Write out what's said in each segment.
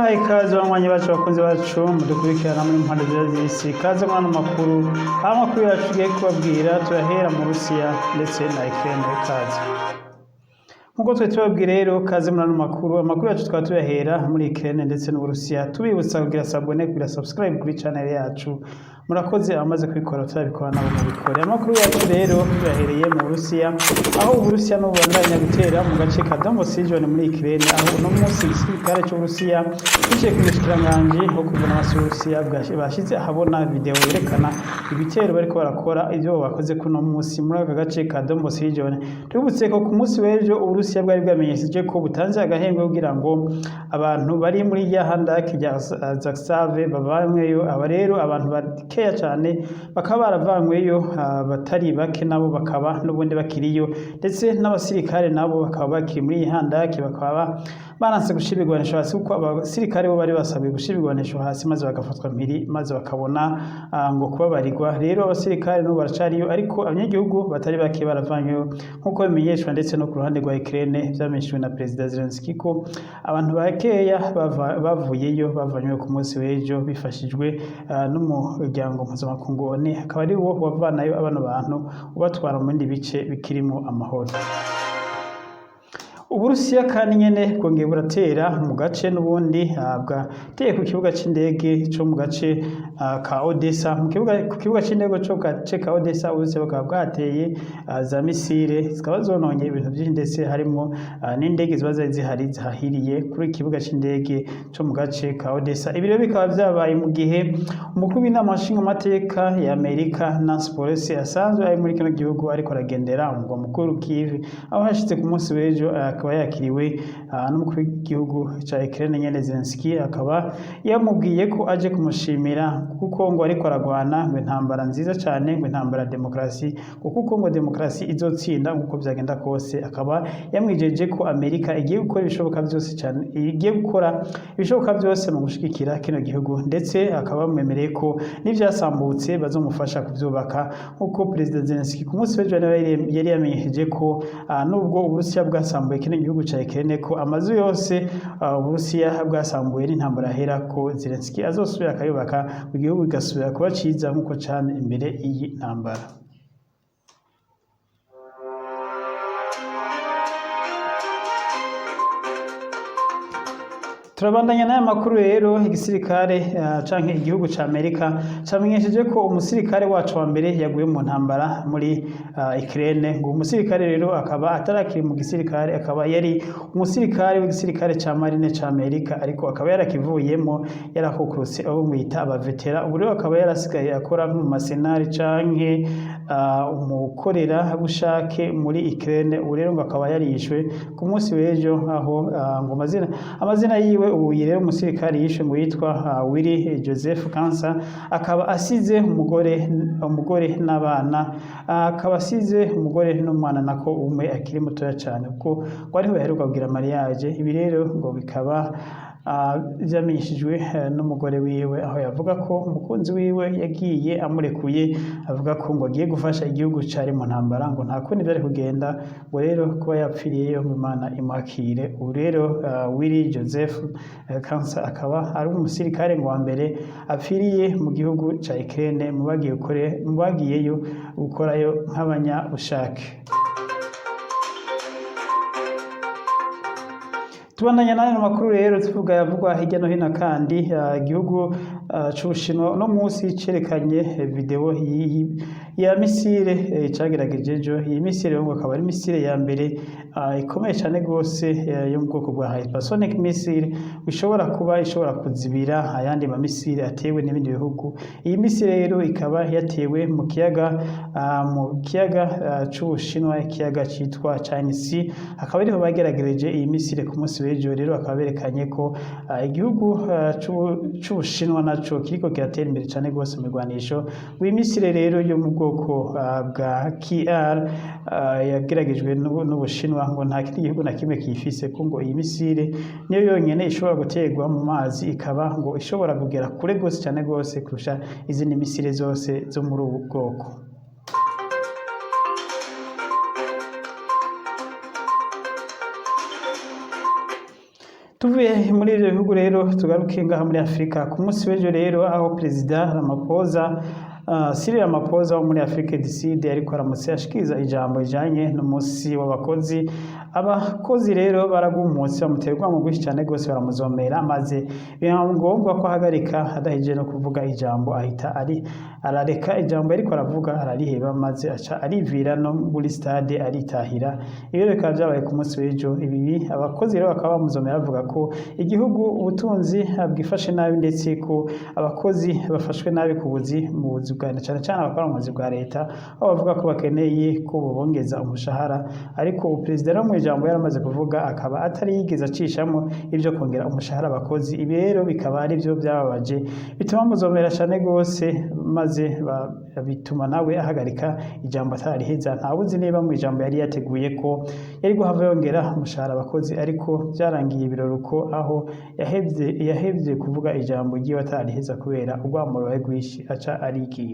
Turabahaye ikaze banywanyi bacu, bakunzi bacu mudukurikirana muri mpande z'isi. Ikaze muri ano makuru. Aho amakuru yacu tugiye kubabwira turahera mu Rusiya ndetse na Ukraine. Ikaze nkuko twe tubabwira rero, kaze muri ano makuru. Amakuru yacu tukaba tuyahera muri Ukraine ndetse n'Uburusiya. Tubibutsa kugira s'abonner, kugira subscribe kuri channel yacu. Murakoze abamaze kubikora, turabikora nabo mubikore. Amakuru yacu rero tuyahereye mu Burusiya, aho Uburusiya n'ububandanya gutera mu gace ka Donbas region muri Ukraine, aho uno munsi igisirikare cy'Uburusiya biciye ku mushikiranganji wo kwivuna abansi w'Uburusiya bashize ahabona video yerekana ibitero bariko barakora, ivyo bakoze kuno munsi muri aka gace ka Donbas region. Tubibutse ko ku munsi w'ejo Uburusiya bwari bwamenyesheje ko butanze agahengwe kugira ngo abantu bari muri rya handaki rya Azov bavanweyo. Aba rero abantu bakeya cyane bakaba baravanyweyo, batari bake nabo bakaba n'ubundi bakiriyo, ndetse n'abasirikare nabo bakaba bakiri muri iyi handaki, bakaba baranse gushira ibigwanisho hasi, kuko abasirikare bo bari basabwe gushira ibigwanisho hasi maze bagafatwa mpiri, maze bakabona ngo kubabarirwa. Rero abasirikare n'ubu baracariyo, ariko abanyagihugu batari bake baravanyweyo nk'uko bimenyeshwa, ndetse no ku ruhande rwa Ukraine vyamenyeshejwe na Perezida Zelensky ko abantu bakeya bavuyeyo, bavanywe ku munsi w'ejo bifashijwe n'umuryango mpuzamakungu ONU, akaba ari wo wavanayo abano bantu ubatwara mu bindi bice bikirimo amahoro. Uburusiya kandi nyene bwongeye buratera mu gace n'ubundi, bwateye ku kibuga c'indege co mu gace ka Odessa. Mu kibuga, ku kibuga c'indege co mu gace ka Odessa, Uburusiya bukaba bwateye za misile, zikaba zononye ibintu vyinshi, ndetse harimwo n'indege ziba zari zihari zahiriye kuri ikibuga c'indege co mu gace ka Odessa. Ibi rero bikaba vyabaye mu gihe umukuru w'inama nshingamateka ya Amerika Nancy Pelosi asanzwe ari muri kino gihugu, ariko aragendera umugwa mukuru Kiev, aho hashitse ku munsi w'ejo akaba yakiriwe n'umukuru w'igihugu ca Ukraine nyene Zelensky, akaba yamubwiye ko aje kumushimira kuko ngo ariko aragwana ngo intambara nziza cyane, ngo intambara ya demokarasi, ngo kuko ngo demokarasi izotsinda nkuko byagenda kose. Akaba yamwijeje ko Amerika igiye gukora ibishoboka byose cyane, igiye gukora ibishoboka byose mu gushigikira kino gihugu, ndetse akaba bamwemereye ko n'ivyasambutse bazomufasha kuvyubaka, nkuko Perezida Zelensky ku munsi w'ejo yari yamenyesheje ko nubwo Uburusiya bwasambuye kino gihugu ca Ukraine, ko amazu yose Uburusiya bwasambuye n'intambara yahera, ko Zelensky azosubira akayubaka, igihugu kigasubira kuba ciza nkuko cane imbere y'iyi ntambara. Turabandanya n'aya makuru rero. Igisirikare canke igihugu ca Amerika camenyesheje ko umusirikare wacu wa mbere yaguye mu ntambara muri Ukraine. Ngo umusirikare rero akaba atarakiri mu gisirikare, akaba yari umusirikare w'igisirikare ca Marine ca Amerika, ariko akaba yarakivuyemo, yarakukurutse, abo mwita abavetera. Ubu rero akaba yarasigaye akora mu masenari canke umukorera bushake muri Ukraine. Ubu rero ngo akaba yarishwe ku munsi w'ejo, aho ngo amazina yiwe, ubu rero umusirikare yishwe ngo yitwa Willy Joseph Kansa, akaba asize umugore n'abana, akaba asize umugore n'umwana nako umwe akiri mutoya cyane, kuko ngo ariho yaheruka kugira mariage. Ibi rero ngo bikaba vyamenyeshejwe n'umugore wiwe, aho yavuga ko umukunzi wiwe yagiye amurekuye, avuga ko ngo agiye gufasha igihugu cari mu ntambara, ngo nta kundi vyari kugenda, ngo rero kuba yapfiriyeyo ngo Imana imwakire. Ubu rero Willy Joseph Kansa akaba ari umusirikare ngo wa mbere apfiriye mu gihugu ca Ukraine mu bagiyeyo gukorayo nk'abanyabushake. Tubandanya n'ayo makuru rero, tuvuga yavugwa hirya no hino. Kandi igihugu c'Ubushinwa uno munsi cerekanye video ya misile cagerageje ejo. Iyi misile ngo akaba ari misile ya mbere ikomeye cyane gose, yo mu bwoko bwa hypersonic missile, ishobora kuba ishobora kuzibira ayandi ma misile atewe n'ibindi bihugu. Iyi misile rero ikaba yatewe mu kiyaga c'Ubushinwa, ikiyaga citwa China Sea, akaba ariho bageragereje iyi misile ku munsi w'ejo. Rero bakaba berekanye ko igihugu c'Ubushinwa naco kiriko kiratera imbere cyane gose mu mirwanisho. Iyi misile rero yo mu bwoko bwa KR yageragejwe n'Ubushinwa, ngo nta kindi gihugu na kimwe kiyifise, ko ngo iyi misile niyo yonyene ishobora guterwa mu mazi, ikaba ngo ishobora kugera kure gose cyane gose kurusha izindi misile zose zo muri ubu bwoko. Tuvuye muri ivyo bihugu rero, tugaruke ngaha muri Afrika. Ku munsi w'ejo rero, aho Perezida Ramaphosa, Cyril Ramaphosa wo muri Afrique du Sud, ariko aramutse ashikiriza ijambo rijanye n'umunsi w'abakozi, abakozi rero baragumutse, bamutera urwamo rwinshi cane gose, baramuzomera, maze biba ngombwa ko ahagarika adahejeje no kuvuga ijambo. Ahita ari arareka ijambo yariko aravuga, arariheba, maze aca arivira no muri stade aritahira. Ibyo bikaba vyabaye ku munsi w'ejo. Ibi abakozi rero bakaba bamuzomera, bavuga ko igihugu ubutunzi bwifashe nabi, ndetse ko abakozi bafashwe nabi ku buzi, mu buzi bwa cyane cyane abakora mu buzi bwa leta, aho bavuga ko bakeneye ko bobongeza umushahara. Ariko perezida rero mu ijambo yaramaze kuvuga akaba atari yigeze acishamo ibyo kongera umushahara abakozi. Ibi rero bikaba ari byo byababaje, bituma bamuzomera cyane rwose, maze bituma nawe ahagarika ijambo atarariheza. Ntawuzi niba mu ijambo yari yateguye ko yari guhava yongera umushahara abakozi, ariko byarangiye ibiruko aho yahevye kuvuga ijambo ryiwe atarariheza kubera urwamo rubaye rwinshi, aca arigira.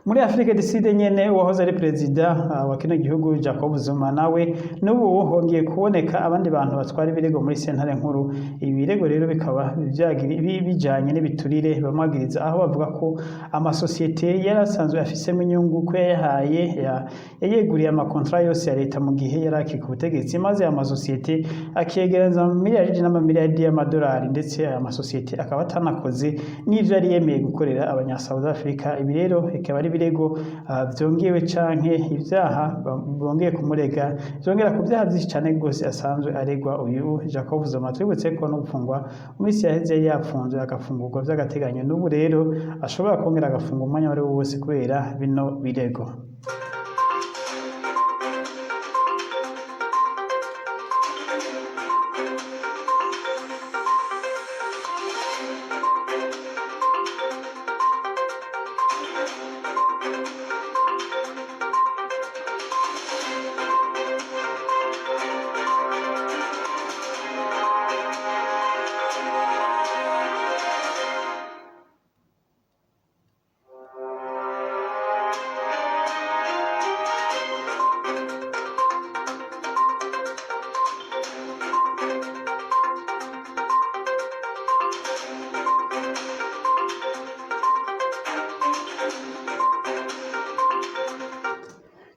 Muri Afrique du Sud nyene, uwahoze ari perezida wa kino gihugu Jacob Zuma, nawe n'ubu hongeye kuboneka abandi bantu batwara ibirego muri sentare nkuru. Ibi birego rero bikaba bijanye n'ibiturire bamwagiriza, aho bavuga ko amasosiyete yari asanzwe afisemo inyungu ko yayahaye, yayeguriye amakontra yose ya leta mu gihe yari akiri ku butegetsi, maze aya masosiyete akiyegereza miliyaridi n'amamiliyaridi y'amadolari, ndetse aya masosiyete akaba atanakoze n'ivyo yari yemeye gukorera abanya South Africa. Ibi rero bikaba ari ibirego vyongewe canke ivyaha bongeye kumurega, vyongera ku vyaha vyinshi cane rwose asanzwe aregwa uyu Jacob Zuma. Twibutse ko no gufungwa mu minsi yaheze yari yapfunzwe, agafungurwa vy'agateganyo. N'ubu rero ashobora kongera agafungwa umwanya wari wo wose kubera bino birego.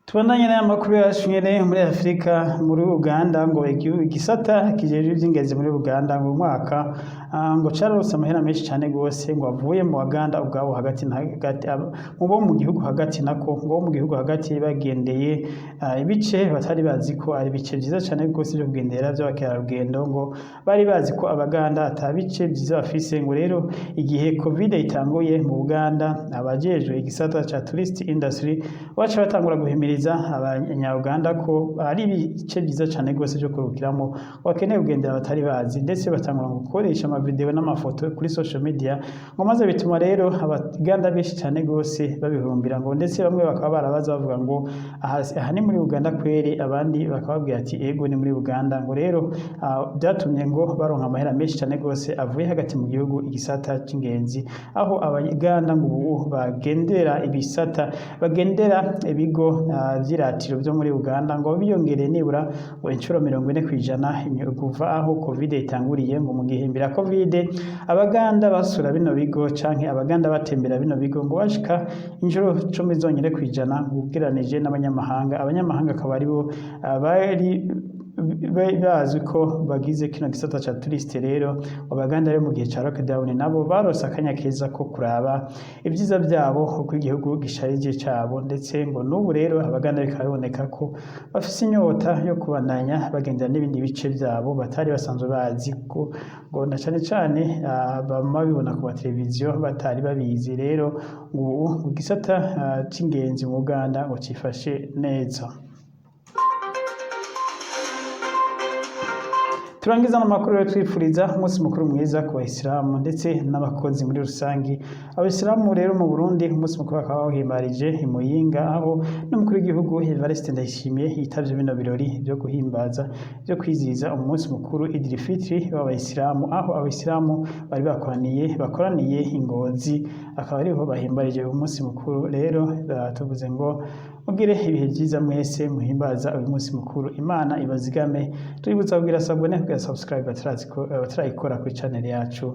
Tubandanye n'aya makuru yacu nyene muri Afurika. Muri Uganda ngo igisata kijejwe ivy'ingenzi muri Uganda ngo mwaka ngo cararose amahera menshi cane gose, ngo avuye mu Baganda ubwabo hagati na hagati, mu bo mu gihugu hagati, nako ngo bo mu gihugu hagati bagendeye ibice batari bazi ko ari ibice vyiza cane gose vyo kugendera vy'abakerarugendo. Ngo bari bazi ko Abaganda ata bice vyiza bafise. Ngo rero igihe Covid itanguye mu Buganda, abajejwe igisata ca tourist industry baca batangura guhimiriza Abanya-Uganda ko ari ibice vyiza cane gose vyo kuruhukiramo, bakeneye kugendera batari bazi, ndetse batangura gukoresha amavideo n'amafoto kuri social media, ngo maze bituma rero Abaganda benshi cane gose babihurumbira, ngo ndetse bamwe bakaba barabaza bavuga ngo aha ni muri Uganda kweri? Abandi bakababwira ati ego, ni muri Uganda. Ngo rero byatumye ngo baronka amahera menshi cane gose avuye hagati mu gihugu, igisata c'ingenzi, aho Abaganda ngo ubu bagendera ibisata, bagendera ibigo vy'iratiro vyo muri Uganda, ngo biyongereye nibura ngo inshuro 40% kuva aho Covid itanguriye. Ngo mu gihe imbere ya Covid Abaganda basura bino bigo canke Abaganda batembera bino bigo ngo bashika inshuro 10 zonyene kw'ijana ugereranije n'abanyamahanga. Abanyamahanga akaba aribo bari bazwi ko bagize kino gisata ca touriste. Rero Abaganda rero mu gihe ca lockdown nabo barose akanya keza ko kuraba ibyiza byabo, uko igihugu gisharije cabo, ndetse ngo n'ubu rero Abaganda bikaba biboneka ko bafise inyota yo kubandanya bagendera n'ibindi bice byabo batari basanzwe bazi, ko ngo na cane cane bama babibona ku mateleviziyo batari babizi. Rero ngo ubu igisata c'ingenzi mu Uganda ngo cifashe neza. Turangiza amakuru rero twifuriza umunsi mukuru mwiza ku Bayisilamu ndetse n'abakozi muri rusangi. Abayisilamu rero mu Burundi umunsi mukuru bakaba bawuhimbarije i Muyinga, aho n'umukuru w'igihugu Evariste Ndayishimiye yitavye bino birori byo guhimbaza, byo kwizihiza umunsi mukuru Idil Fitri w'Abayisilamu, aho Abayisilamu bari bakoraniye i Ngozi, akaba ariho bahimbarije umunsi mukuru. Rero tuvuze ngo mugire ibihe byiza mwese muhimbaza uyu munsi mukuru, Imana ibazigame. Tubibutsa kugira s'abonner, kugira subscribe batarayikora kuri channel yacu.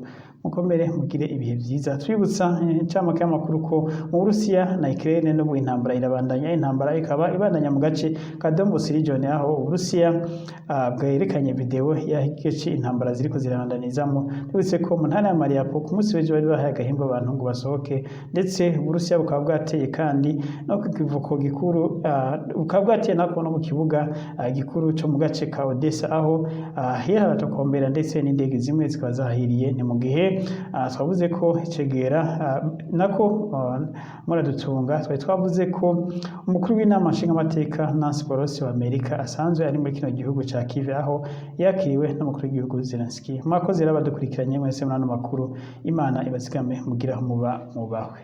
Mukomere, mugire ibihe byiza. Twibutsa incamake y'amakuru ko mu Burusiya na Ukraine n'ubu intambara irabandanya. Intambara ikaba ibandanya mu gace ka Donbas region, aho Uburusiya bwerekanye video y'agace intambara ziriko zirabandanizamo. Twibutse ko mu ntara ya Mariupol ku munsi w'ejo bari bahaye agahembo abantu ngo basohoke, ndetse Uburusiya bukaba bwateye kandi no ku kivuko gikuru, bukaba bwateye nako no ku kibuga gikuru co mu gace ka Odessa, aho hiya haratokombera, ndetse n'indege zimwe zikaba zahiriye. Ni mu gihe twavuze ko icegera nako muradutunga, twari twavuze ko umukuru w'inama nshingamateka Nancy Pelosi wa Amerika asanzwe ari muri kino gihugu ca Kiev, aho yakiriwe n'umukuru w'igihugu Zelensky. Mwakoze rero abadukurikiranye mwese muri ano makuru. Imana ibazigame, mugire aho muba mubahwe.